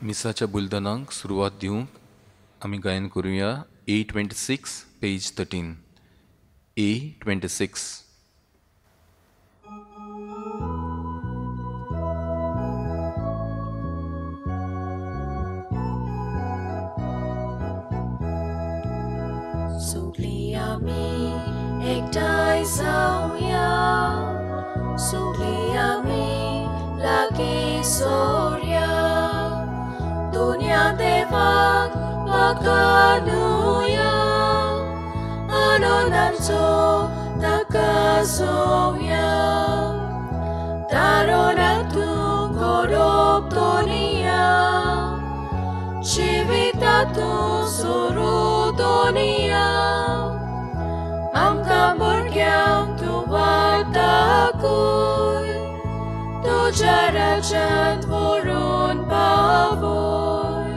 मिसाच्या बुलदानाक सुरवात दिवंक आमी गायन करुया A26 page 13. A26. Sugli ami ektai sauya, sugli ami lagi sorya, dunia devak pakanuya, anonamso takasoya, taronatu koroptonia, civitatu surudonia, amka burgyam tu watakuy, tuja rajant vorun pavoy,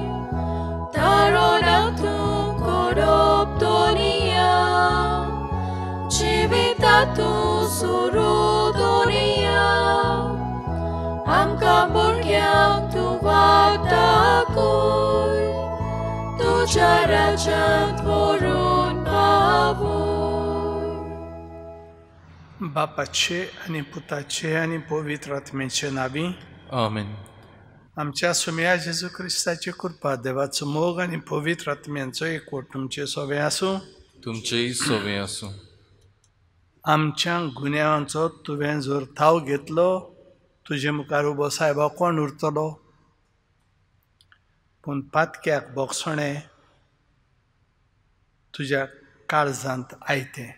taronatu koroptonia, civitatu surudonia, amka burgyam tu watakuy, tuja rajant vorun pavoy. बापाचे आनी पुताचे आनी पवित्र आत्म्याचे नांवी आमेन. आमच्या सुम्या जेजू क्रिस्ताची कृपा, देवाचो मोग आनी पवित्र आत्म्यांचो एकवट तुमचे सोवे आसूं, तुमचेय सोवे आसूं. आमच्या गुन्यांवांचो तुवें जर थाव घेतलो, तुजे मुखार उबो सायबा कोण उरतलो? पूण पातक्याक बोगसणें तुज्या काळजांत आयतें.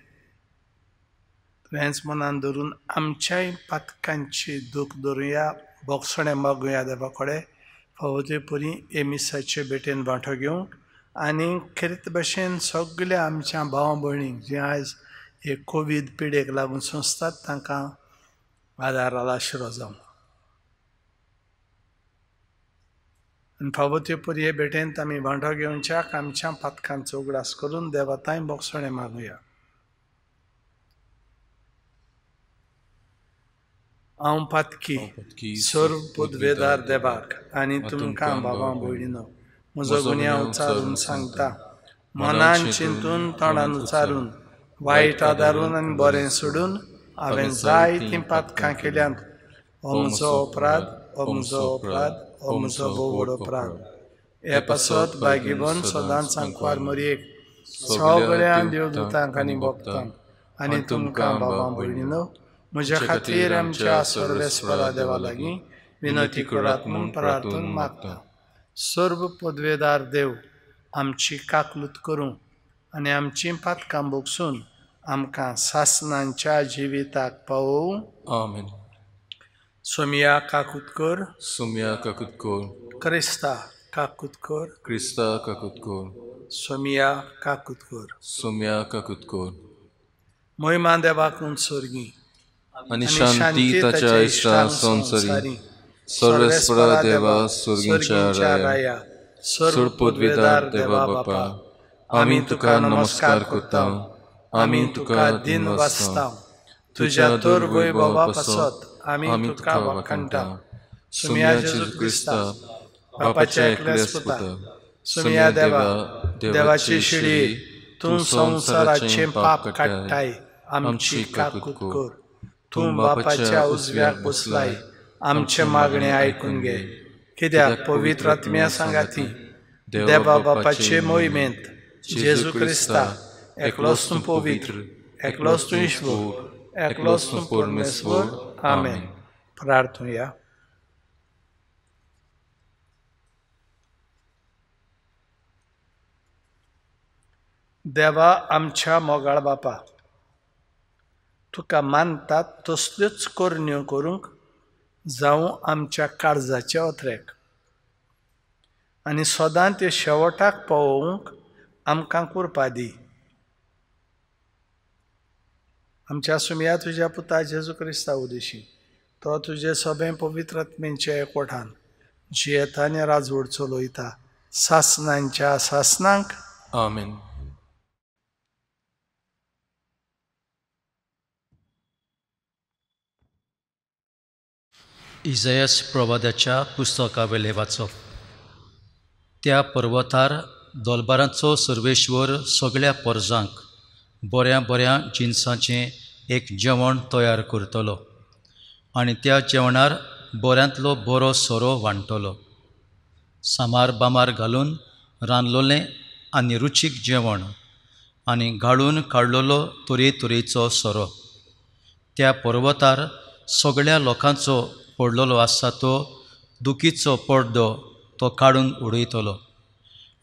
तुवेंच मनान धरून आमच्याय पातकांची दूख धरुया, बोगसणें मागुया देवा कडेन, फावो ते परी हे मिसाचे भेटेन वांटो घेवंक आनी खेरीत भशेन सगल्या आमच्या भावा भयणींक जे आयज हे कोवीड पिडेक लागून सोंसतात तांकां आदार आशिरो जावं. आनी फावो ते परी हे भेटेंत आमी वांटो घेवच्याक आमच्या पातकांचो उगडास करून देवा तांय बोगसणें मागुया. हांव पातकी सर्व पदवेदार देवाक आनी तुमकां भावां भयणीनो म्हजो गुन्यांव उचारून सांगता, मनान चिंतून तोंडान उचारून वायट आदारून आनी बरें सोडून हांवें जायतीं पातकां केल्यांत. हो म्हजो अपराध, हो म्हजो अपराध, हो म्हजो भोव व्हड अपराध. हे पासत भागीवन सदांच आंकवार मरयेक सगळ्या देवदूतांक आनी भोगतांक आनी तुमकां भावां भयणीनो म्हज्या खातीर आमच्या सर्वेस्परा देवा लागीं विनंती करात म्हूण प्रार्थून मागता. सर्व पदवेदार देव आमची काकलूत करूं आनी आमचीं पातकां भोगसून आमकां सासनांच्या जिविताक पावोवं. आमेन. सोमिया काकूत कर, सोमिया काकूत कर, क्रिस्ता काकूत कर, क्रिस्ता काकूत कर, सोमिया काकूत कर, सोमिया काकूत कर. मोहिमा देवाक उत्सर्गी आनी शांती ताच्या इश्टा संवसारी सर्वेस्परा देवा स्वर्गींच्या राया, सर्व पदवेदार देवा बापा, आमी तुका नमस्कार करता, आमी तुका दिन वाचता, तुज्या तर वैभवा पासत आमी तुका वाखाणटा. सुम्या जेजू क्रिस्ता बापाच्या एकल्याच पुता, सुम्या देवा देवाची शिडी, तूं संवसाराचें पाप काडटाय, आमची काकूत कर. तूं बापाच्या उजव्याक बसलाय, आमचें मागणें आयकून घे. कित्याक पवित्र आत्म्या सांगाती देवा बापाचे मोहिमेंत जेजू क्रिस्ता एकलोच तूं पवित्र, एकलोच तूं ईश्वर, एकलोच तूं परमेश्वर. आमेन. प्रार्थुया. देवा आमच्या मोगाळ बापा, तुका मानतात तसल्योच करण्यो करूंक जावं आमच्या काळजाच्या अत्रेक आनी सदां ते शेवटाक पावोवंक आमकां कृपा दी. आमच्या सुमया तुज्या पुता जेजू क्रिस्ता उदेशी तो तुजे सगळे पवित्र आत्म्यांच्या एकवटान जियेता आनी राजवट चलयता सासनांच्या सासनांक. आमेन. इजायस प्रवादाच्या पुस्तकावेलें वाचप. त्या पर्वतार दोलबारांचो सर्वेश्वर सगळ्या पोरजांक बऱ्या बऱ्या जिनसांचें एक जेवण तयार करतलो आनी त्या जेवणार बऱ्यांतलो बरो सोरो वांट्टलो. सामार बामार घालून रांदलोलें आनी रुचीक जेवण आनी घाळून काडलेलो तरेतरेचो सोरो. त्या पर्वतार सगळ्या लोकांचो पडलेलो आसा तो दुखीचो पडदो तो काडून उडयतलो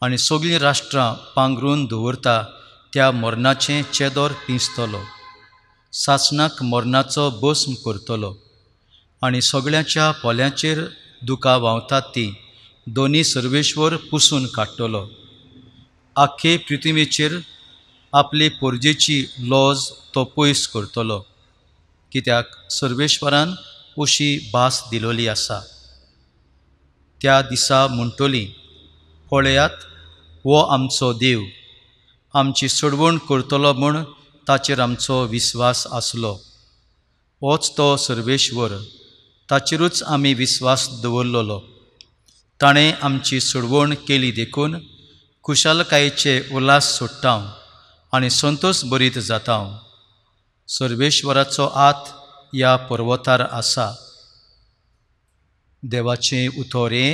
आनी सगळीं राष्ट्रां पांगरून दवरता त्या मरणाचें चेदोर पिंजतलो. सासणाक मरणाचो भस्म करतलो आनी सगळ्यांच्या पोल्यांचेर दुकां व्हांवतात ती दोनी सर्वेश्वर पुसून काडटलो. आख्खे पृथ्वीचेर आपले पोरजेची लॉज तो पयस करतलो, कित्याक सर्वेश्वरान अशी भास दिलोली आसा. त्या दिसा म्हणटली, पळयात हो आमचो देव, आमची सोडवण करतलो म्हूण ताचेर आमचो विस्वास आसलो. होच तो सर्वेश्वर, ताचेरूच आमी विस्वास दवरलेलो. ताणें आमची सोडवण केली देखून खुशालकायेचे उल्हास सोडटा आनी संतोष बरीत जाता. सर्वेश्वराचो आत ह्या पर्वतार आसा. देवाचें उतोरें.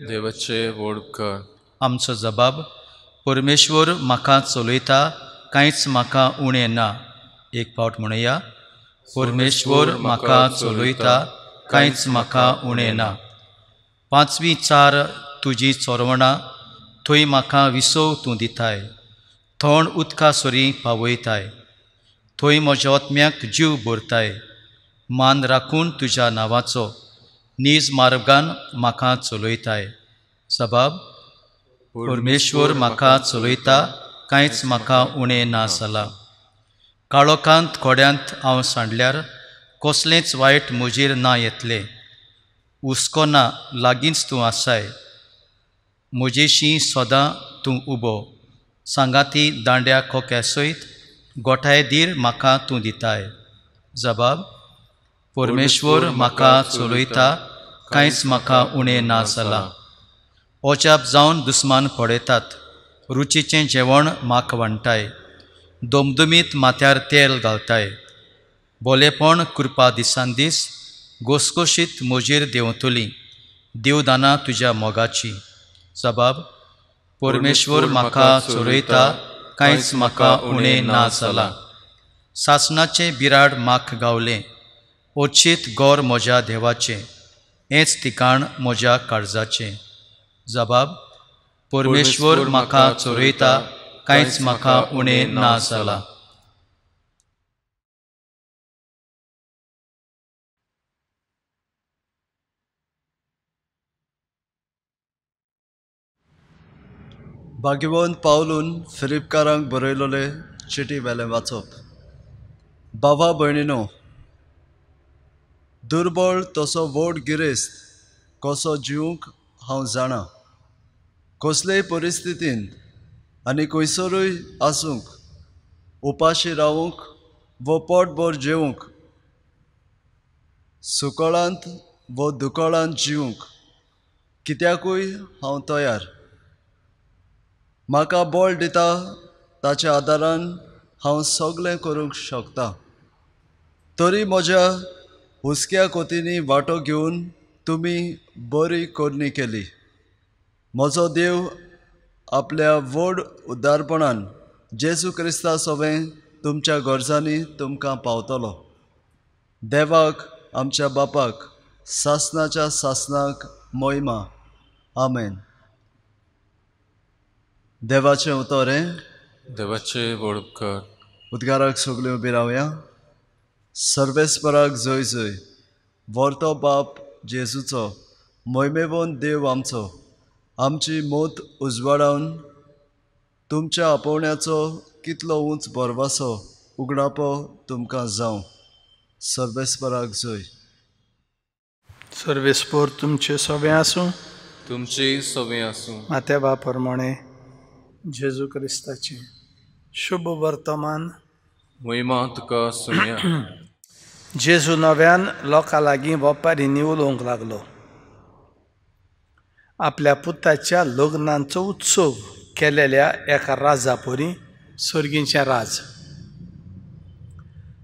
देवाचे व्हड. आमचो जबाब, परमेश्वर म्हाका चलयता, कांयच म्हाका उणें ना. एक फावट म्हणया, परमेश्वर म्हाका चलयता, कांयच म्हाका उणें ना. पांचवी चार तुजी चोरवणां, थंय म्हाका विसव तूं दिताय, थंड उदका सरी पावयताय, थंय म्हज्या आत्म्याक जीव भरताय. मान राखून तुज्या नांवाचो नीज मार्गान म्हाका चलयताय. सबाब, परमेश्वर म्हाका चलयता, कांयच म्हाका उणें ना जालां. काळोखांत खोड्यांत हांव सांडल्यार कसलेंच वायट म्हजेर ना येतलें. हुस्को ना, लागींच तूं आसाय, म्हजेशी सदां तूं उबो. सांगाती दांड्या खोक्या सयत गोठाय धीर म्हाका तूं दिताय. जबाब, परमेश्वर म्हाका चलयता, कांयच म्हाका उणें ना जालां. अजाप जावन दुस्मान पळयतात, रुचीचें जेवण म्हाका वांट्टाय, दमदमीत माथ्यार तेल घालताय. बोलेपण कृपा दिसान दीस घोसघोशीत म्हजेर देंवतली, देवदानां तुज्या मोगाची. जबाब, परमेश्वर म्हाका चलयता, कांयच म्हाका उणें ना जालां. सासणाचें बिराड म्हाका गावलें, ओचीत गोर म्हज्या देवाचें, हेंच ठिकाण म्हज्या काळजाचें. जबाब, परमेश्वर म्हाका चलयता, कांयच म्हाका उणें ना जालां. भाग्यवंत पावलून फिलिपकारांक बरयलोले चिटी वेलें वाचप. बाबा भयणीनो, दुर्बळ तसो व्हड गिरेस्त कसो जिवंक हांव जाणा. कसलेय परिस्थितींत आनी खंयसरूय आसूंक, उपाशी रावूंक वो पोटभर जेवंक, सुकळांत वो दुकळांत जिवंक, कित्याकूय हांव तयार. म्हाका बळ दिता ताच्या आदारान हांव सगळें करूंक शकता. तरी म्हज्या हुस्क्या कोतींनी वांटो घेवन तुमी बरी करणी केली. म्हजो देव आपल्या व्हड उदारपणान जेजू क्रिस्ता सवें तुमच्या गरजांनी तुमकां पावतलो. देवाक आमच्या बापाक सासणाच्या सासणाक मोहिमा. आमेन. देवाचें उतर हें. देवाचें व्हड उपकार. उद्गाराक सगळीं उबी रावया. सर्वेस्पराक जय जय. व्हरतो बाप जेजूचो, मोहिमेवन देव आमचो, आमची मोत उजवाडावन तुमच्या आपोवण्याचो कितलो उंच भरवासो उगडापो तुमकां जावं. सर्वेस्पराक जय. सर्वेस्पर तुमचे सगळें आसूं. तुमचे सगळें आसूं. मात्या प्रमाणे जेजू क्रिस्ताचें शुभ वर्तमान. महिमा तुका सुनया. जेजू नव्यान लोकां लागीं वपारींनी उलोवंक लागलो. आपल्या पुताच्या लग्नाचो उत्सव केलेल्या एका राजा परी सर्गीचें राज.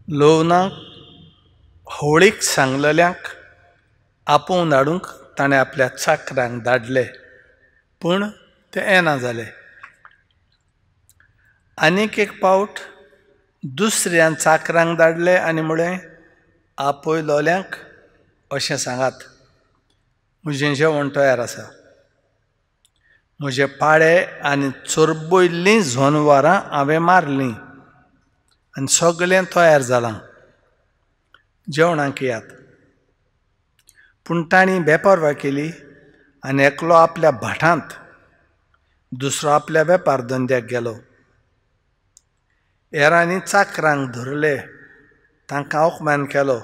लग्नाक होळीक सांगलेल्यांक आपोवन हाडूंक ताणें आपल्या चाकरांक धाडले, पूण ते येना जाले. आनीक एक पावट दुसऱ्यान चाकरांक धाडले आनी म्हळें, आपयलोल्यांक अशें सांगात, म्हजें जेवण तयार आसा, म्हजे पाडे आनी चोरबयल्लीं जनवरां हांवें मारलीं आनी सगळें तयार जालां, जेवणाक येयात. पूण तांणी बेपर्वा केली आनी एकलो आपल्या भाटांत, दुसरो आपल्या वेपार धंद्याक गेलो. हेरांनी चाकरांक धरले, तांकां अपमान केलो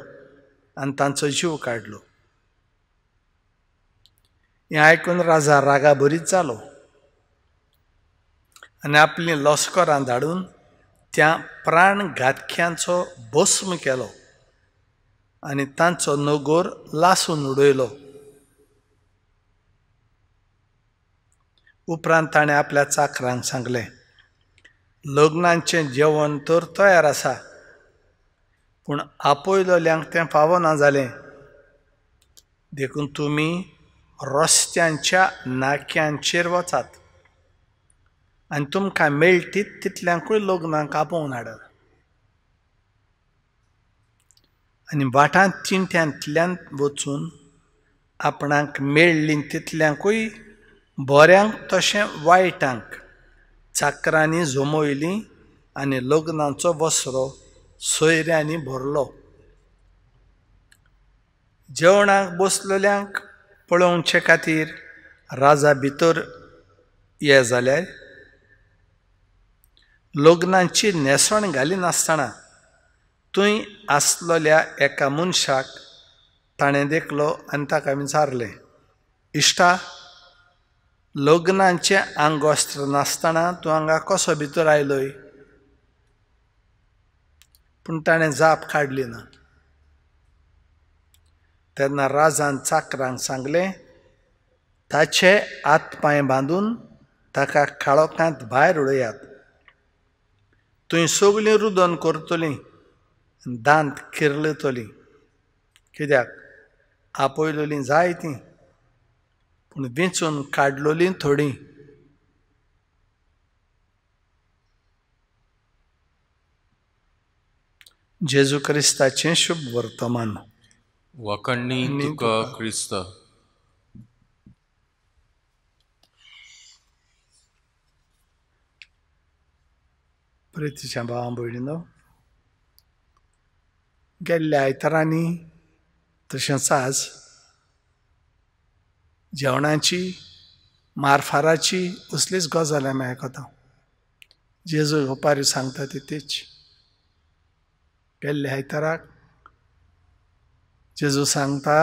आनी तांचो जीव काडलो. हें आयकून राजा रागाभरीत जालो आनी आपलीं लश्करां धाडून त्या प्राणघातक्यांचो भस्म केलो आनी तांचो नगर लासून उडयलो. उपरांत ताणें आपल्या चाकरांक सांगलें, लग्नाचें जेवण तर तयार आसा, पूण आपयलोल्यांक तें फावना जालें, देखून तुमी रस्त्यांच्या नाक्यांचेर वचात आनी तुमकां मेळटीत तितल्यांकूय लग्नाक आपोवन हाडात. आनी वाटांत चिंट्यांतल्यान वचून आपणाक मेळ्ळीं तितल्यांकूय बऱ्यांक तशें वायटांक चाकरांनी जमयलीं आनी लग्नाचो वसरो सोयऱ्यांनी भरलो. जेवणाक बसलेल्यांक पळोवचे खातीर राजा भितर ये जाल्यार लग्नाची न्हेसण घालिनासतना थंय आसलेल्या एका मनशाक ताणें देखलो आनी ताका विचारलें, इश्टा, लग्नाचें आंगवस्त्र नासतना तूं हांगा कसो भितर आयलोय? पूण ताणें जाप काडली ना. तेन्ना राजान चाकरांक सांगलें, ताचे हात पांय बांदून ताका काळोखांत भायर उडयात, थंय सगळीं रुदन करतलीं, दांत किर्लतलीं. कित्याक आपयलोलीं जायतीं, पूण वेंचून काडलोलीं थोडीं. जेजू क्रिस्ताचें शुभ वर्तमान. वाखाणणी तुका क्रिस्ता. प्रितीच्या भावा भयणीनो, गेल्ल्या आयतारांनी तशेंच आज जेवणाची मारफाराची असलीच गजाल आमी आयकता. जेजू ओपारी सांगता ती तीच. गेल्ल्या आयताराक जेजू सांगता,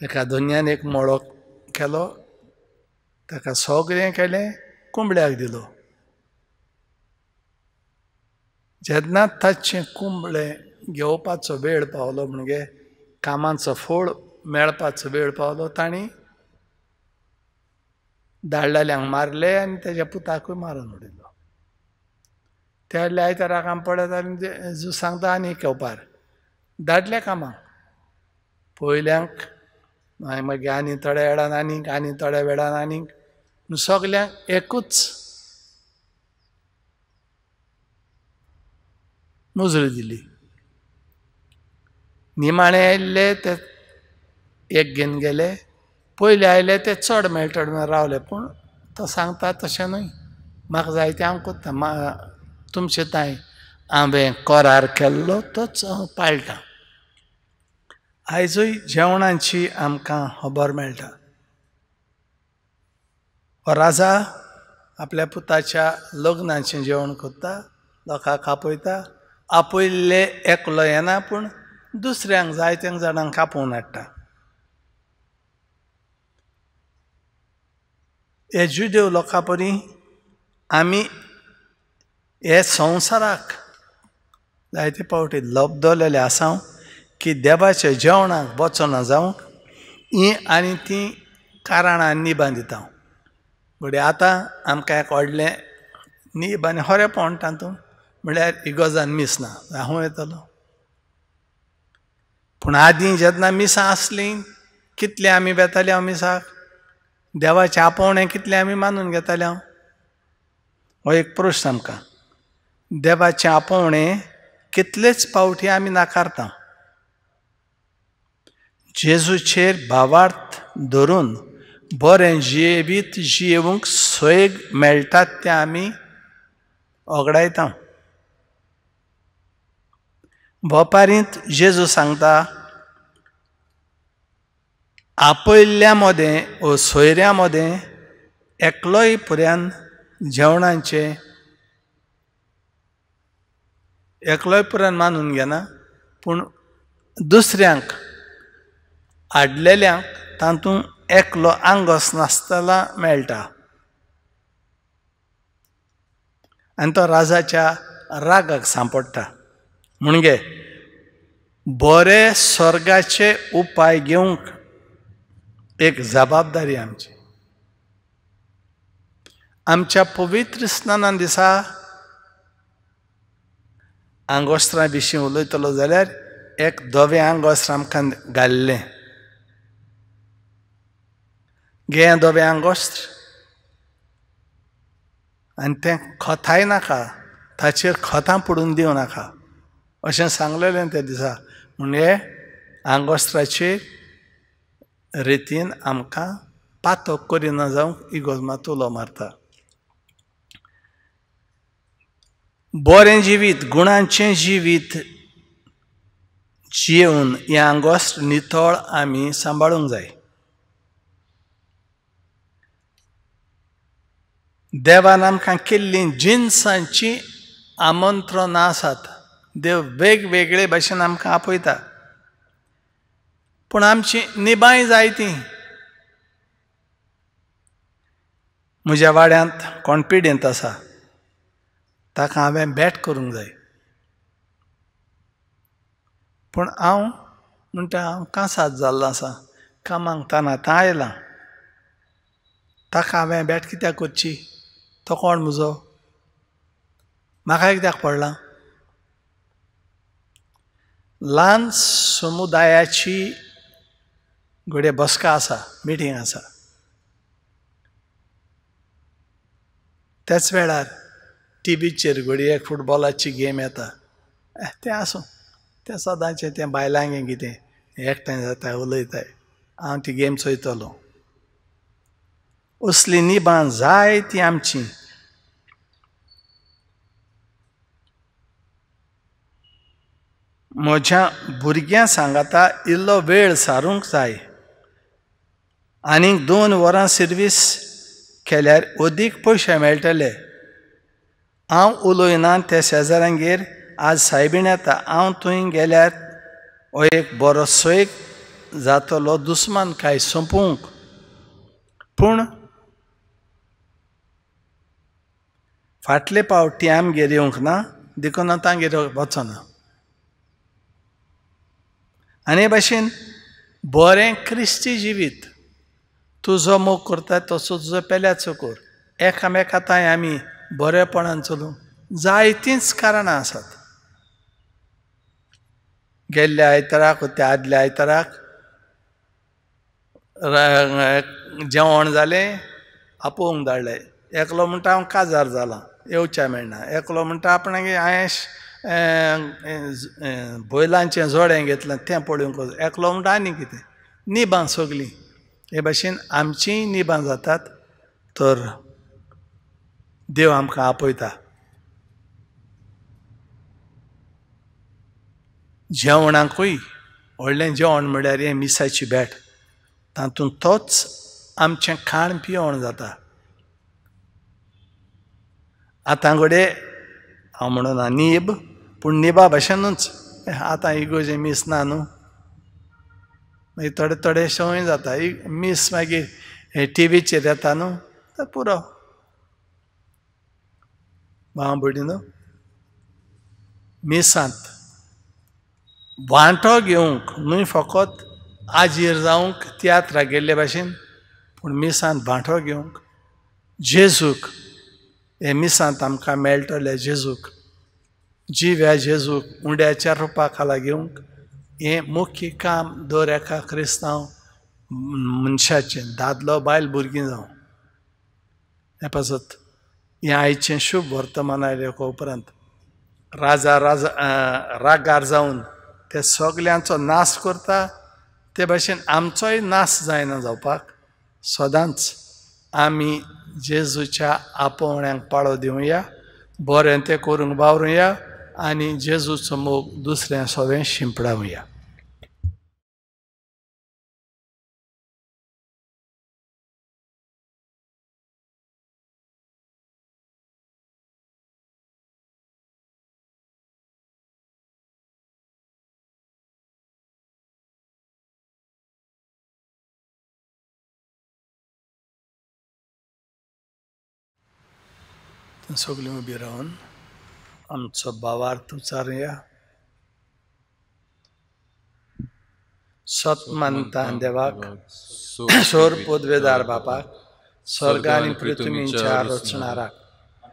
एका धनयान एक मळो केलो, ताका सगळें केलें, कुंबळ्याक दिलो. जेन्ना ताचें कुंबळे घेवपाचो वेळ पावलो, म्हणजे कामाचो फळ मेळपाचो वेळ पावलो, तांणी धाडलेल्यांक मारले आनी तेज्या पुताकूय मारून उडयलो. त्या आयताराक आमी पळयत आनी जेजू सांगता आनी एक ओपार, धाडले कामाक पयल्यांक, मागीर आनी थोड्या वेळान आनीक, आनी थोड्या वेळान आनीक, सगल्यांक एकूच मुजरी दिली. निमाणे आयिल्ले ते एक घेवन गेले, पयले आयले ते चड मेळटले म्हणून रावले, पूण तो सांगता तशें न्हय, म्हाका जाय तें हांव करता, तुमचे तांय हांवें करार केल्लो तोच हांव पाळटा. आयजूय जेवणाची आमकां खबर मेळटा. हो राजा आपल्या पुताच्या लग्नाचें जेवण करता, लोकांक आपयता, आपयल्ले एकलो येना पूण दुसऱ्यांक जायत्यांक जाणांक आपोवन हाडटा. हे जुदेव लोकां परी आमी हे संवसाराक जायते फावटी लब्दलेले आसा की देवाच्या जेवणाक वचना जावंक ही आनी ती कारणां निबां दिता. घडये आतां आमकां एक व्हडलें नीब आनी खरेपण तातूंत म्हळ्यार इगोजान मीस ना हांव येतलो. पूण आदीं जेन्ना मिसां आसलीं कितलें आमी वेताले हांव मिसाक, देवाचें आपोवणें कितलें आमी मानून घेताले हांव. हो एक प्रश्न आमकां. देवाचें आपोवणें कितलेच फावटी आमी नाकारता. जेजूचेर भावार्थ धरून बरें जिवीत जियेवंक सोयग मेळटात तें आमी ओगडायता. वपारींत जेजू सांगता आपयल्ल्या मदें ओ सोयऱ्यां मदें एकलोय पुऱ्यान जेवणाचें एकलोय पुऱ्यान मानून घेना, पूण दुसऱ्यांक आडलेल्यांक तातूंत एकलो आंगोस नासतना मेळटा आनी तो राजाच्या रागाक सांपडटा. म्हणजे बरे स्वर्गाचे उपाय घेवंक एक जबाबदारी आमची. आमच्या पवित्र स्नाना दिसा आंगोस्त्रां विशीं उलयतलो जाल्यार एक धवें आंगोस्त्र आमकां घाल्लें. घें धवें आंगोस्त्र आनी तें खताय नाका, ताचेर खतां पडून दिवं नाका अशें सांगलेलें त्या दिसा. म्हणजे आंगोस्त्राचेर रितीन आमकां पातक करिना जावंक इगोज मात उलो मारता. बरें जिवीत, गुणांचें जिवीत जियेवन हें आंगोस्त्र नितळ आमी सांबाळूंक जाय. देवान आमकां केल्लीं जिनसांचीं आमंत्रणां आसात. देव वेगवेगळे भाशेन आमकां आपयता, पूण आमची निबांय जायती. म्हज्या वाड्यांत कोण पिडेंत आसा ताका हांवें भेट करूंक जाय, पूण हांव म्हणटा हांव कांसाद जाल्लो आसा, कामाक तान आतां आयलां, ताका हांवें भेट कित्याक करची, तो कोण म्हजो, म्हाका कित्याक पडलां. ल्हान समुदायाची घडये बसका आसा, मिटींग आसा, त्याच वेळार टिवीचेर घडये फुटबॉलाची गेम येता. तें आसूं, तें सदांचें, तें बायलांगें कितें एकठांय जाता उलयताय, हांव ती गेम चोयतलो. असली निबां जायतीं आमची. म्हज्या भुरग्यां सांगाता इल्लो वेळ सारूंक जाय. आनीक 2 वरां सर्वीस केल्यार अदीक पयशे मेळटले. हांव उलयना त्या शेजाऱ्यांगेर आज सायबीण येता, हांव थंय गेल्यार हो एक बरो सोयक जातलो दुस्मान काय सोंपूंक. पूण फाटले फावटी आमगेर येवंक ना देखून हांव तांगेर वचना. आनी हे भाशेन बरें क्रिस्ती जिवीत, तुजो मोग करता तसो तुजो पेल्याचो कर, एकामेका तांय आमी बरेपणान चलूंक जायतींच कारणां आसात. गेल्ल्या आयताराक त्या आदल्या आयताराक जेवण जालें, आपोवंक धाडलें. एकलो म्हणटा हांव काजार जालां येवच्या मेळना, एकलो म्हणटा आपणागे हांवें बैलांचें जोडें घेतलें तें पळोवंक, एकलो म्हणटा आनी कितें. निबां सगलीं हे भाशेन आमचींय निबां जातात. तर देव आमकां आपयता. जेवणाकूय व्हडलें जेवण म्हळ्यार हें मिसाची भेट, तातूंत तोच आमचें खाण पिवण जाता. आतां घडये हांव म्हणून नीब, पूण निबा भाशेनूच आतां इगोजें मीस ना न्हू, मागीर थोडे थोडे संवय जाता. मीस मागीर टिवीचेर येता न्हू, तर पुरो. भाव भयणीनो, मिसांत वांटो घेवंक न्हय फकत आजीर जावंक तियात्राक गेल्ले भाशेन, पूण मिसांत बांटो घेवंक जेजूक, हे मिसांत आमकां मेळटले जेजूक, जिव्या जेजूक उंड्याच्या रुपा खाला घेवंक हें मुख्य काम दर एका क्रिस्तांव मनशाचें, दादलो बायल भुरगीं जावं. हें पासत हें आयचें शुभ वर्तमान आयलें उपरांत राजा राजा रागार जावन ते सगल्यांचो नाश करता, ते भाशेन आमचोय नाश जायना जावपाक सदांच आमी जेजूच्या आपोवण्यांक पाळो दिवया, बरें तें करूंक वावरुया आनी जेजूचो मोग दुसऱ्या सवें शिंपडावया. सगळीं उबी रावन आमचो भावार्थ उचारुया. सत मानता देवाक, सोर पदवेदार बापाक, स्वर्ग आनी पृथ्वीच्या रचणाराक,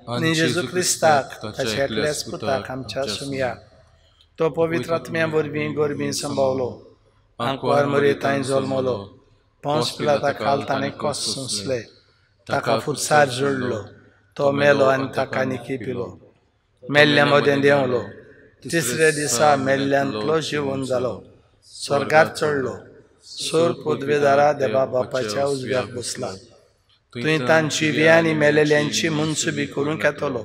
आनी जेजू क्रिस्ताक ताच्या एकल्याच पुताक आमच्या सुमयाक, तो पवित्र आत्म्या वरवीं गोरबीं संभावलो, आंकवार मरे तांय जल्मलो, पावस पिलाता खाल ताणें कस सोंसले, ताका फुरसार जोडलो, तो मेलो आनी ताका निकी पिलो, मेल्ल्या मदें देंवलो, तिसऱ्या दिसा मेल्ल्यांतलो जिवन जालो, स्वर्गार चडलो, सोर पदवेदारा देवा बापाच्या उजव्याक बसला, तुवें तांची आनी मेलेल्यांची मनसुबी करूंक येतलो.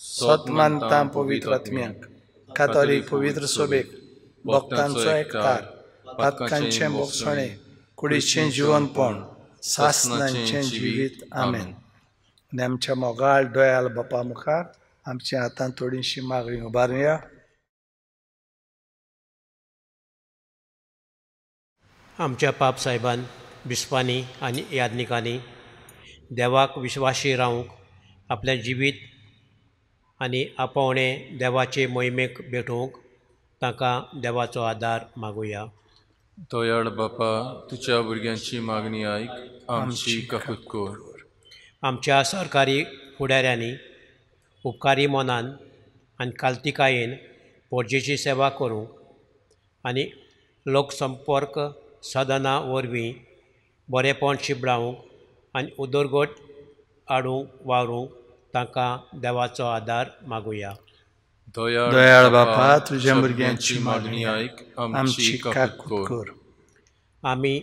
सत मानता पवित्र आत्म्याक, कातोलीक पवित्र सोबेक, भक्तांचो एकतार, पातकांचें भोगसणें, कुडीचें जिवनपण, सासनांचें जिवीत. आमेन. आनी आमच्या मोगाळ दोयाल बापा मुखार आमच्या हातान थोडीशी मागणी उबारुया. आमच्या पाप साहेबान, बिस्पांनी आनी याज्ञिकांनी देवाक विश्वाशी रावंक आपलें जिवीत आनी आपोवणें देवाचे मोहिमेक भेटोवंक तांकां देवाचो आदार मागुया. दयाळ बापा, तुज्या भुरग्यांची मागणी आयक, आमची काकूत कर. आमच्या सरकारी फुडाऱ्यांनी उपकारी मनान आनी कालतिकायेन पोरजेची सेवा करूंक आनी लोकसंपर्क साधनां वरवीं बरेपण शिंपडावंक आनी उदरगत हाडूंक वावरूंक तांकां देवाचो आदार मागुया. दयाळ बापा, तुज्या भुरग्यांची मागणी आयक, आमची काकूत कर. आमी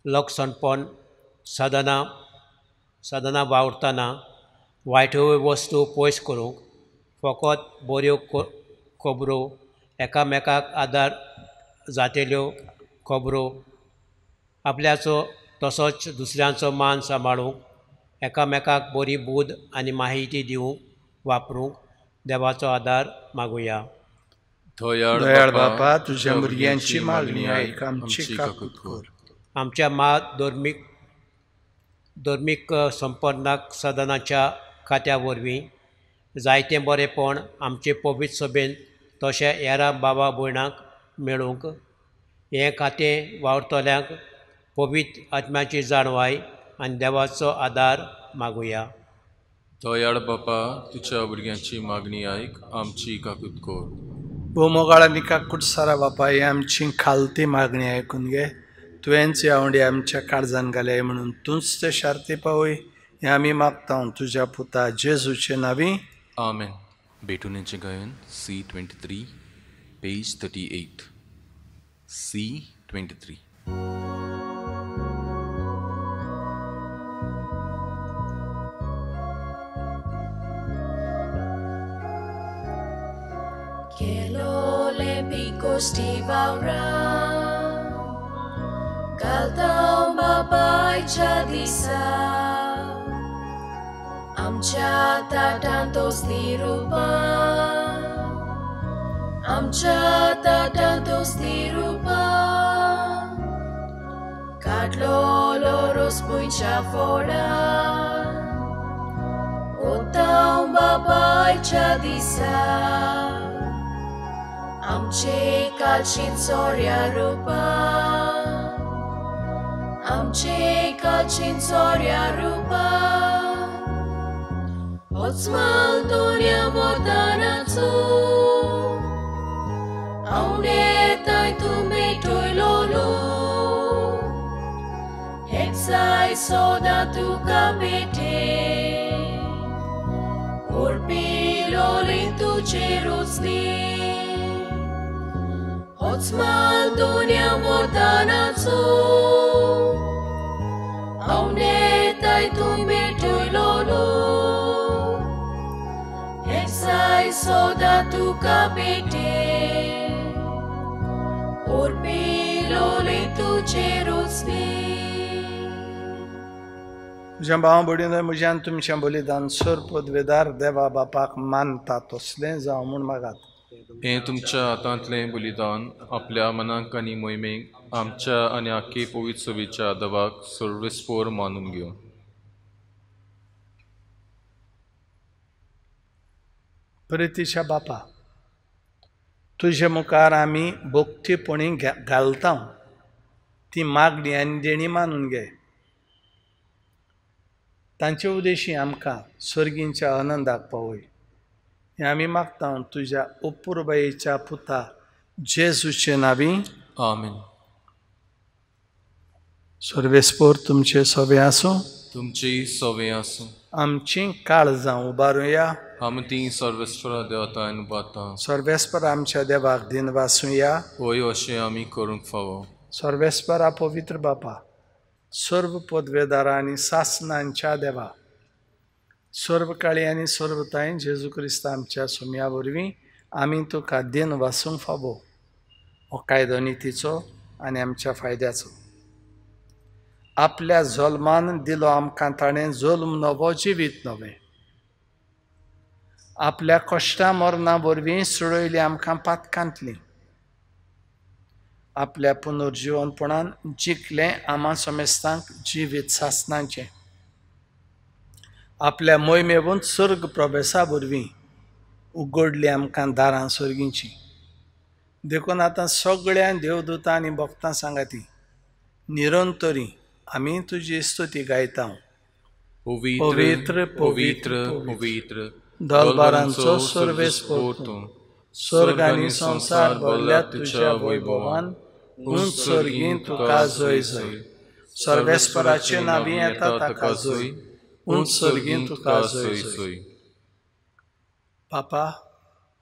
लोकसंपन्न साधनां वावुरतना वायट वस्तू पयस करूंक फकत बऱ्यो खबरो, एकामेकाक आदार जातेल्यो खबरो, आपल्याचो तसोच दुसऱ्यांचो मान सांबाळूंक, एकामेकाक बरी बूद आनी माहिती दिवंक वापरूंक देवाचो आदार मागुया. दयाळ बापा, तुज्या भुरग्यांची मागणी आयक, आमची काकूत कर. आमच्या मा धर्मीक संपन्नाक साधनाच्या खात्या वरवीं जायतें बरेपण आमचे पवित्र सभेन तशें हेरां बाबा भयणांक मेळूंक हें खातें वावुरतल्यांक पवित्र आत्म्याची जाणवाय आनी देवाचो आदार मागुया. दयाळ बापा, तुज्या भुरग्यांची मागणी आयक, आमची काकूत कर. भोवमोगाळ आनी काकूट सारा बापा, ही आमची खालती मागणी आयकून घे. तुवेंच ह्या उंडी आमच्या काळजान घाले म्हणून तूंच ते शार्ती पावय हें आमी मागता तुज्या पुता जेजूचे नांवी. आमेन. बेटुनेचें गायन C23 page 38. C23. Kelole picos ti vaura, घालता बापायच्या दिसा, आमच्या ताटांत तसली रुपां, आमच्या ताटांत तसली रुपां, काडलोलो रोस पुंयच्या फोडां, ओताव बापायच्या दिसा, आमचे काळशीन सोऱ्या रुपां, आमचे कालचीन सोऱ्या रुपा होच माल दोन्या वतानाचो आवडेताय तूं मेटयलोलो हेच सोदा तुका पेटे ओरपिलोली तुजे रोचली होच माल दोन्या वतानाचो आवडेताय तूं मेटयलोलो हेच सोदा तुका पेटे ओरपिलोली तुजे रोचली. म्हज्या भाव भयणीनो, म्हज्यान तुमचें बलिदान सर पदवेदार देवा बापाक मानता तसलें जावं म्हूण मागात. हें तुमच्या हातांतलें बलिदान आपल्या मनाक आनी मोहिमेक आमच्या आनी आख्खे पवित्र सभेच्या देवाक सर्वेस्पोर मानून घेवं. प्रितीच्या बापा, तुजे मुखार आमी भक्तीपणी घालता ती मागणी आनी देणी मानून घे. तांचे उद्देशी आमकां सर्गींच्या आनंदाक पावय हें आमी मागता तुज्या अपुरबायेच्या पुता जेजूचे नांवी. आमेन. सर्वेस्पोर तुमचे सवे आसूं. तुमचेय सवे आसूं. आमची काळजां उबारुया. आमी ती सर्वेस्परा देवतायन उबारता. सर्वेस्पर आमच्या देवाक दिनवासुया. हय, अशें आमी करूंक फावो. सर्वेस्परा पवित्र बापा, सर्व पदवेदारा आनी सासनांच्या देवा, सर्व काळी आनी सर्वतायन जेजू क्रिस्त आमच्या सोम्या वरवीं आमी तुका दिन वासूंक फावो. हो कायदो नितीचो आनी आमच्या फायद्याचो. आपल्या जल्मान दिलो आमकां ताणें जल्म नवो जिवीत नवें. आपल्या कश्टां मरणा वरवीं सोडयली आमकां पातकांतली. आपल्या पुनर्जिवनपणान जिखलें आमा समेस्तांक जिवीत सासनाचें. आपल्या मोहिमेवून सर्ग प्रवेशा वरवीं उगडली आमकां दारां सर्गींची. देखून आतां सगळ्या देवदूतां आनी भक्तां सांगाती निरंतरी आमी तुजी स्तुती गायता. पवित्र पवित्र पवित्र दलबारांचो सर्वेस्पोर तूं, स्वर्ग आनी संवसार भरल्या तुज्या वैभवान. उंच सर्गीं तुका जय जय. सर्वेस्पराचे नांवी येता ताका जय. उंच सर्गीं तुका जय जय. पापा,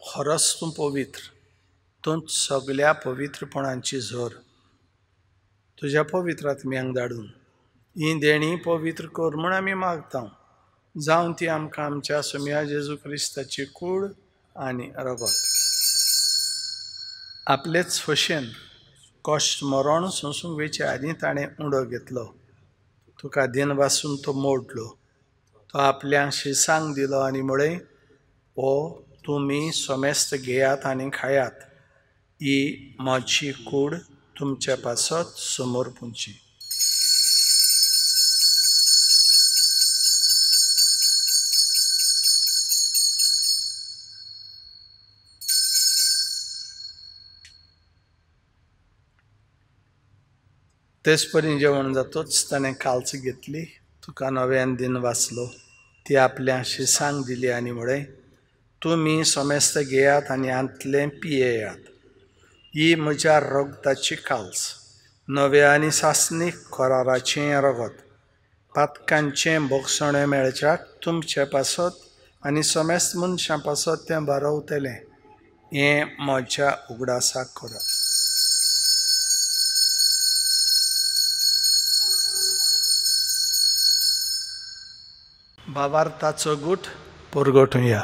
खरोच तूं पवित्र, तूं सगल्या पवित्रपणांची झर. तुज्या पवित्र आत्म्यांक धाडून ही देणी पवित्र कर म्हूण आमी मागता. जावन ती आमकां आमच्या सोम्या जेजू क्रिस्ताची कूड आनी रगत. आपलेच फशेन कश्ट मरण सोंसूंक वेचे आदीं ताणें उंडो घेतलो. तुका दिनवासून तो मोडलो. तो आपल्या शिसांक दिलो आनी म्हळें, ओ तुमी समेस्त घेयात आनी खायात, ही म्हजी कूड तुमच्या पासत समोर पुंची. तेच परी जेवण जातोच ताणें कालच घेतली, तुका नव्यान दिन वाचलो, ती आपल्या शिसांक दिली आनी म्हळें, तुमी समेस्त घेयात आनी हांतलें पियेयात, ही म्हज्या रगताची काल्स, नव्या आनी सासणीक कराराचें रगत. पातकांचें भोगसणें मेळच्याक तुमचे पासत आनी समेस्त मनशां पासत तें बरोवतलें. हें म्हज्या उगडासाक करात. भावार्थाचो गूट परगटुया.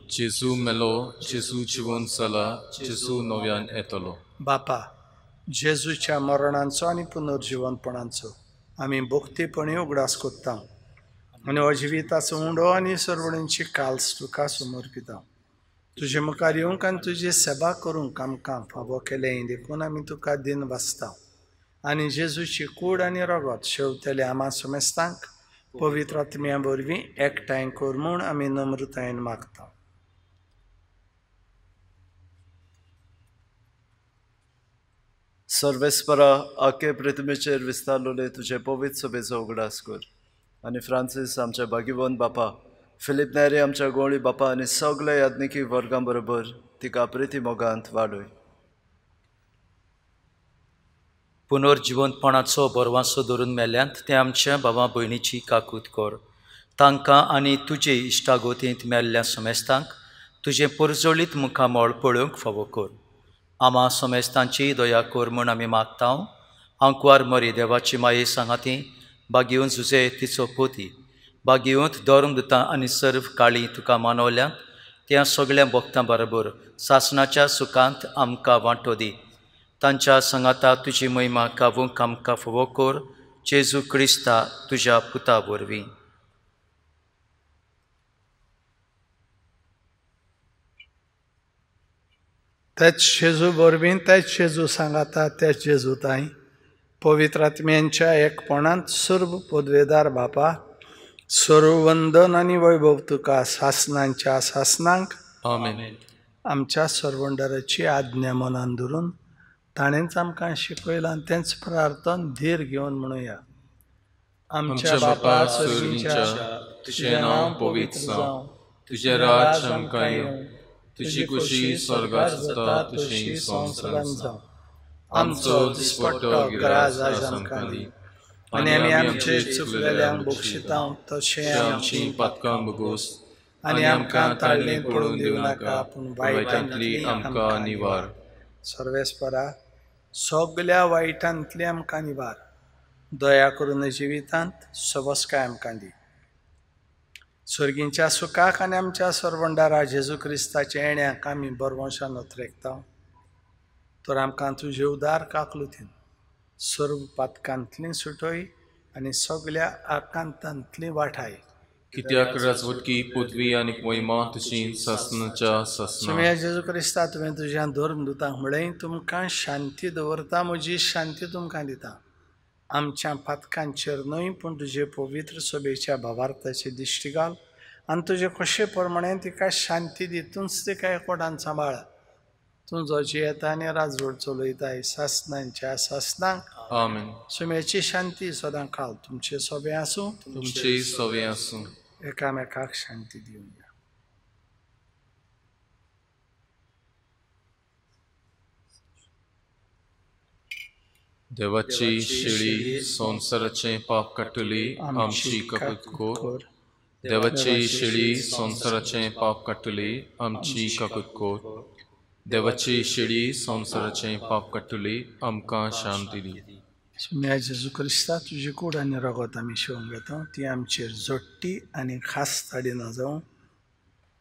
जेजू मेलो, जेजू जिवन जाला, जेजू नव्यान येतलो. बापा, जेजूच्या मरणांचो आनी पुनर्जिवनपणाचो आमी भक्तीपणी उगडास कोत्ता आनी हो जिविताचो उंडो आनी सर्वणींची काल्स तुका समर्पिता. तुजे मुखार येवंक आनी तुजी सेवा करूंक आमकां फावो केलें देखून आमी तुका दिन वाचता. आनी जेजूची कूड आनी रगत शेवतले आमा समेस्तांक पवित्र आत्म्या वरवीं एकठांय कर म्हूण आमी नम्रतायेन मागता. सर्वेस्परा आखे पृथ्वीचेर विस्तारलोले तुजे पवित्र सभेचो उगडास कर आनी फ्रांसीस आमच्या भाग्यवंत बापा, फिलीप नेरी आमच्या गोंवळी बापा आनी सगळे याज्ञिकी वर्गां बरोबर तिका प्रिती मोगांत वाडय. पुनर्जिवंतपणाचो बरवासो धरून मेल्यांत ते आमच्या बाबा भयणीची काकूत कर. तांकां आनी तुजे इश्टागोतींत मेल्ल्या समेस्तांक तुजें परजळीत मुखामळ पळोवंक फावो कर. आमा समेस्तांची दया कर म्हूण आमी मागता. आंकवार मरी देवाची माये सांगाती बागेवन जुजे तिचो पोती बागेवंत धर्मदुतां आनी सर्व काळी तुका मानवल्यांत त्या सगळ्या भक्तां बरोबर सासणाच्या सुखांत आमकां वांटो दी. तांच्या सांगाता तुजी महिमा गावूंक आमकां फावो कर. जेजू क्रिस्ता तुज्या पुता वरवीं. तेच जेजू वरवीं, तेच जेजू सांगाता, तेच जेजू ताई पवित्र आत्म्यांच्या एकपणांत सर्व पदवेदार बापा, सर्ववंदन आनी वैभव तुका सासनांच्या सासनांक. आमेन. आमच्या सर्वंडराची आज्ञा मनान धरून ताणेंच आमकां शिकयलां तेंच प्रार्थन धीर घेवन म्हणुया. आमच्या बापा सर्गीच्या, तुजें नांव पवित्र जावं, तुजें राज्य आमकां येवं, तुजी खुशी स्वर्गात जाता तशी संवसारांत जावं. आमचो दिसपट्टो ग्रास आज आमकां दी आनी आमी आमचे चुकलेल्यांक बक्षिता तशें आमचीं पातकां भोगोस आनी आमकां ताळणेंत पडून दिवं नाका, पूण वायटांतली आमकां निवार. सर्वेस्परा, सगल्या वायटांतली आमकां निवार. दया करून जिवितांत सवस्काय आमकां दी. सर्गींच्या सुखाक आनी आमच्या सर्वंडारा जेजू क्रिस्ताच्या येण्याक आमी बरवंशान अत्रेकता. तर आमकां तुजे उदार काकलुतीन सर्व पातकांतली सुटय आनी सगल्या आकांतांतली वाठाय. कित्याक राजवटकी पदवी आनी महिमा तुजी सासनाच्या सासना. सुम्या जेजू क्रिस्ता, तुवें तुज्या धर्मदुतांक म्हळें, तुमकां शांती दवरता, म्हजी शांती तुमकां दिता. आमच्या पातकांचेर न्हय पूण तुजे पवित्र सभेच्या भावार्थाची दिश्टी घाल आनी तुजे खोशे प्रमाणे तिका शांती दितूच तिका एकवटान सांबाळ. तूं जो जियेता आनी राजवट चलयताय सासनांच्या सासनांक. आमेन. सुम्याची शांती सदां काल तुमचे सोबे आसूं, तुमचे सोबे आसूं. एकामेकाक शांती दिवया. देवाची शेळी संवसाराचें पाप काडटली आमची काकूत कर. देवाची शेळी संवसाराचें पाप काडटली आमची काकूत कर. देवाची शेळी संवसाराचें पाप काडटली आमकां शांती दी. सुम्या जेजू क्रिस्ता, तुजी कूड आनी रगत आमी शिवंक घेता, ती आमचेर जोडटी आनी खास ताडिना जावं,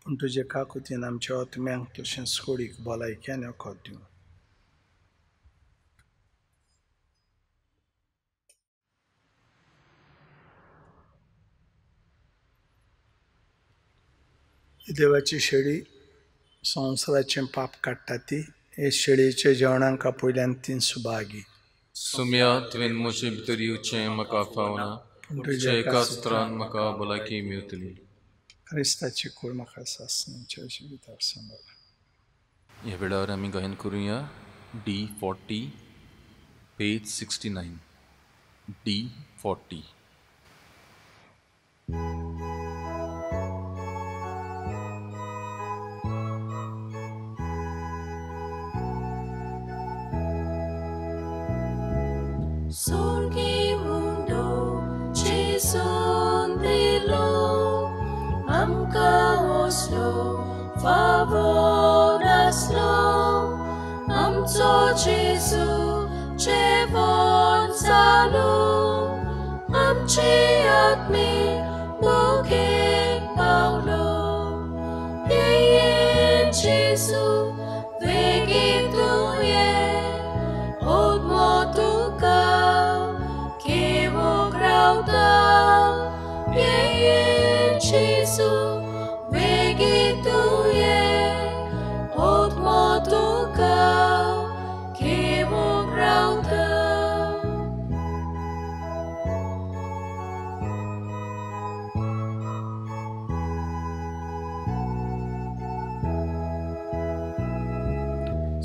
पूण तुजे काकुतीन आमच्या आत्म्यांक तशेंच कुडीक भलायकी आनी वखद दिवं. देवाची शेळी संवसाराचें पाप काडटा ती हे शेळयेच्या जेवणांक पयल्यान तीन सुभागी. सुम्या, तुवें म्हजे भितर येवचें म्हाका फावना, तुज्या एका सुत्रान म्हाका भलायकी मेळटली. क्रिस्ताची कूड म्हाका सासणाच्या जिविताक सांबाळ. ह्या वेळार आमी गायन करुया D40 page 69. D40. Sorgi mundo Gesundilo, amka oslo favoraslo, amco Jesu cevon salo, amci atmi buke Paulo, Ien Jesu vegituye, odmotuka kevo grauta, Ien Jesu vegituye, odmotuka kevo grauta.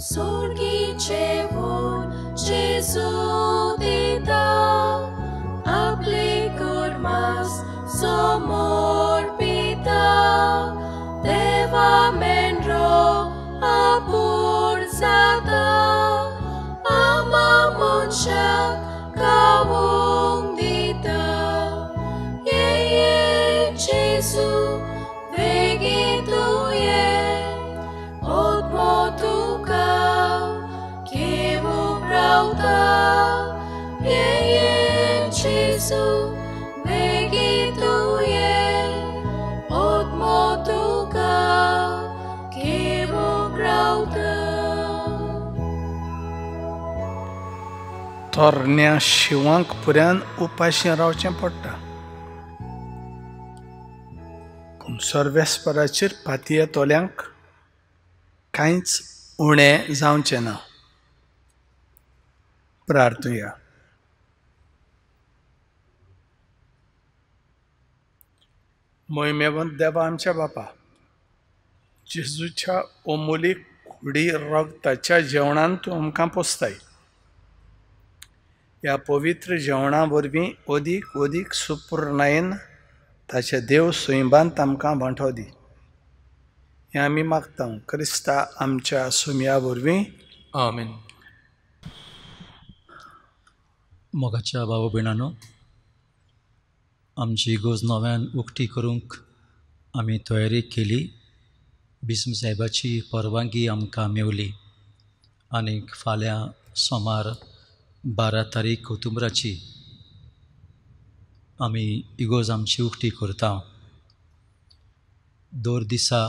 Sorgi cevon जेजू दिता आपले कुर्मास समर्पिता देवा मेंढरो आपूण जाता आमा मनशाक खावंक दिता. ये ये जेजू वेगीं तूं ये आत्मो तुका घेवंक रावता. ये ये जेजू वेगीं तूं ये आत्मो तुका घेवंक रावता. तरण्या शिवांक पुऱ्यान उपाशी रावचें पडटा, पूण सर्वेस्पराचेर पातयेतल्यांक कांयच उणें जावचें ना. प्रार्थुया. मोहिमेवंत देवा आमच्या बापा, जेजूच्या अमोलीक कुडी रगताच्या जेवणान तूं आमकां पोसताय. ह्या पवित्र जेवणा वरवीं अदीक अदीक सुपूर्णायेन ताचे देव सैबांत आमकां वांटो दी. हें आमी मागता क्रिस्ता आमच्या सुमया वरवीं. आमेन. मोगाच्या भाव भयणांनो, आमची इगर्ज नव्यान उक्ती करूंक आमी तयारी केली. बिस्म साहेबाची परवानगी आमकां मेवली आनी फाल्यां सोमार 12 तारीख ऑक्टोबराची आमी इगर्ज आमची उक्ती करता. दर दिसा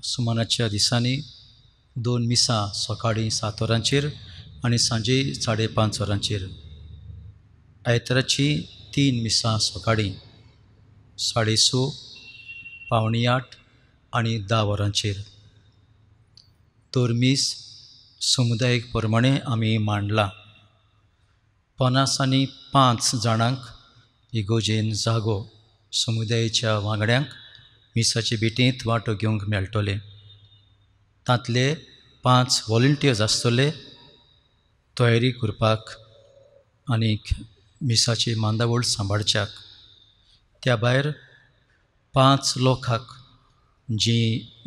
सुमानाच्या दिसांनी 2 मिसां, सकाळीं 7 वरांचेर आनी सांजे 5:30 वरांचेर. आयताराची 3 मिसां, सकाळीं 6:30, 7:45 आनी 10 वरांचेर. तर मीस समुदायीक प्रमाणे आमी मांडला. 55 जाणांक इगोजेन जागो समुदायेच्या वांगड्यांक मिसाचे भेटींत वांटो घेवंक मेळटले. तांतले 5 व्हॉलंटियर्स आसतले तयारी करपाक आनी मिसाची मांदावळ सांबाळच्याक. त्या भायर 5 लोकांक जी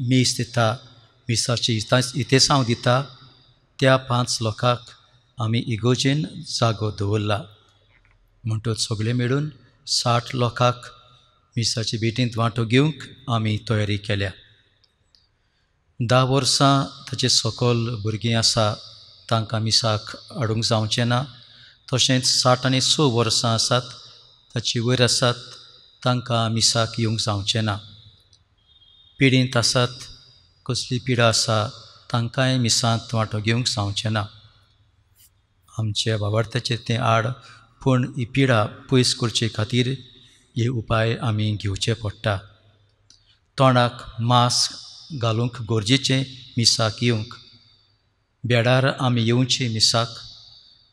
मीस दिता, मिसाची इतेसांव दिता, त्या 5 लोकांक आमी इगोजेन जागो दवरला. म्हणटच सगळे मेळून 60 लोकांक मिसाचे भेटींत वांटो घेवंक आमी तयारी केल्या. 10 वर्सां ताचे सकल भुरगीं आसा तांकां मिसाक हाडूंक जावचें ना. तशेंच 60 आनी 6 वर्सां आसात ताचे वयर आसात तांकां मिसाक येवंक जावचें ना. पिडींत आसात, कसली पिडा आसा तांकांय मिसांत वांटो घेवंक जावचें ना. आमच्या बाबार्थाचें तें आड, पूण ही पिडा पयस करचे खातीर हे उपाय आमी घेवचे पडटा. तोंडाक मास्क घालूंक गरजेचें मिसाक येवंक, बेडार आमी येवचें मिसाक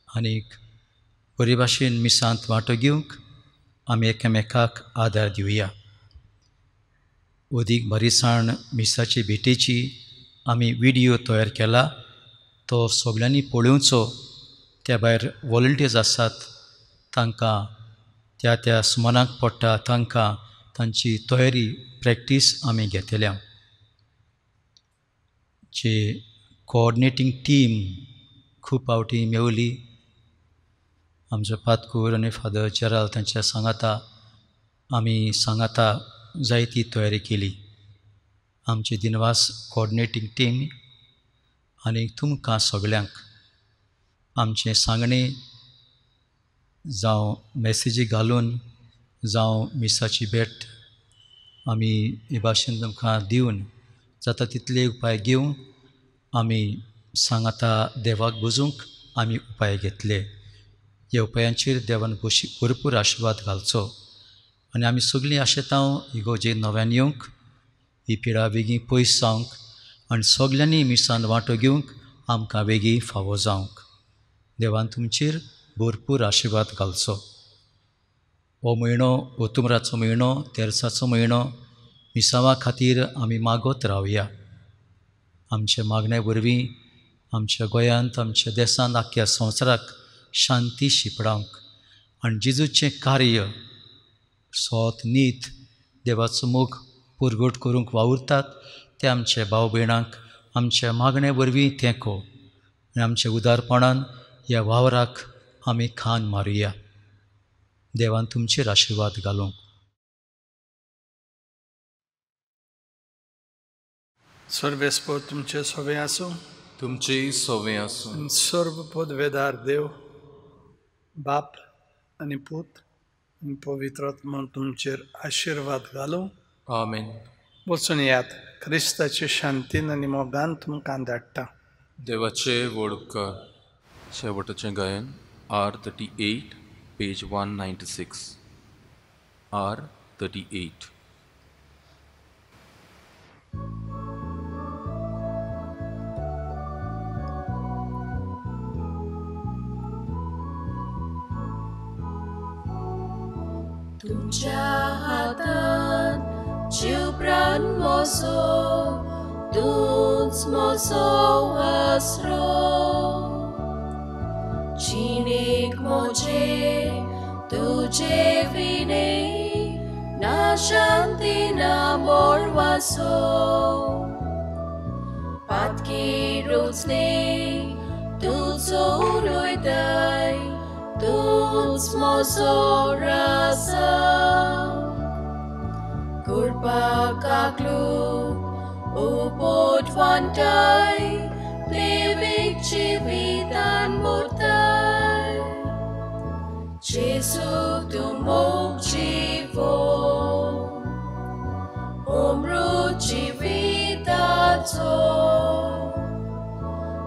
आनी बरे भाशेन मिसांत वांटो घेवंक आमी एकामेकाक आदार दिवया. अदीक बारीकसाण मिसाचे भेटेची आमी विडियो तयार केला, तो सगळ्यांनी पळोवचो. त्या भायर व्हॉलंटियर्स आसात तांकां त्या त्या सुमानाक पडटा तांकां तांची तयारी प्रॅक्टीस आमी घेतल्या. जे कोऑर्डिनेटींग टीम खूब फावटी मेवली, आमचो पातकूर आनी फादर जेराल तांच्या सांगाता आमी सांगाता जायती तयारी केली. आमची दिनवास कोऑर्डिनेटींग टीम आनी तुमकां सगळ्यांक आमचें सांगणें जावं मॅसेजी घालून जावं मिसाची भेट आमी हे भाशेन तुमकां दिवन जाता तितले उपाय घेवन आमी सांगाता देवाक बुजूंक आमी उपाय घेतले. ह्या उपायांचेर देवान भरपूर आशिर्वाद घालचो आनी आमी सगळीं आशेता इगोजे नव्यान येवंक, ही पिडा बेगीन पयस जावंक आनी सगल्यांनी मिसान वांटो घेवंक आमकां बेगीन फावो जावंक. देवान तुमचेर भरपूर आशिर्वाद घालचो. हो म्हयनो ओतुमराचो म्हयनो, तेरसाचो म्हयनो, मिसावा खातीर आमी मागत रावया. आमच्या मागण्या वरवीं आमच्या गोंयांत, आमच्या देशांत, आख्ख्या संवसाराक शांती शिंपडावंक आनी जेजूचें कार्य सोत नीत देवाचो मोग पुरगोट करूंक वावुरतात ते आमचे भाव भयणांक आमच्या मागणे वरवीं तेंको आनी आमच्या उदारपणान ह्या वावराक आमी खान मारुया. देवान तुमचेर आशिर्वाद घालूंक. सर्वेस्पोर तुमचे सोवे आसूं, तुमचेय सोवे आसूं. सर्व पदवेदार देव बाप आनी पूत आनी पवित्र आत्मा तुमचेर आशिर्वाद घालूं. आमेन. वचून येयात, क्रिस्ताचे शांतीन आनी मोगान तुमकां धाडटा. देवाचे व्हड उपकार. शेवटाचें गायन R 38 page 196. R 38. तुमच्या हातांत जीव प्राण म्हजो, तूंच म्हजो आसरो. जिणेक म्हजे तुजे विणे ना शांती ना बोळवासो. पातकी रोजने तुजो उलयताय, तूंच म्हजो रासा. कृपा काकलूक उपट वांटाय, देवीक जिवितान मोरताय. जेजू तूं मोग जिवो, अमृत जिविताचो,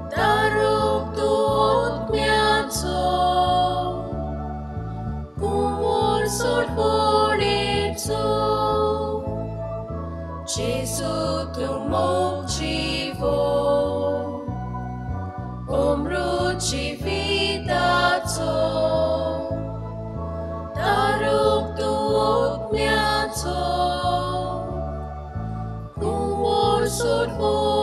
दारूक तूं आत्म्याचो, कुंवर सोडवणेचो. जेजू तूं मोग जिवो, अमृत जिविताचो, दारूक तूं आत्म्याचो, कुंवर सोडवणेचो.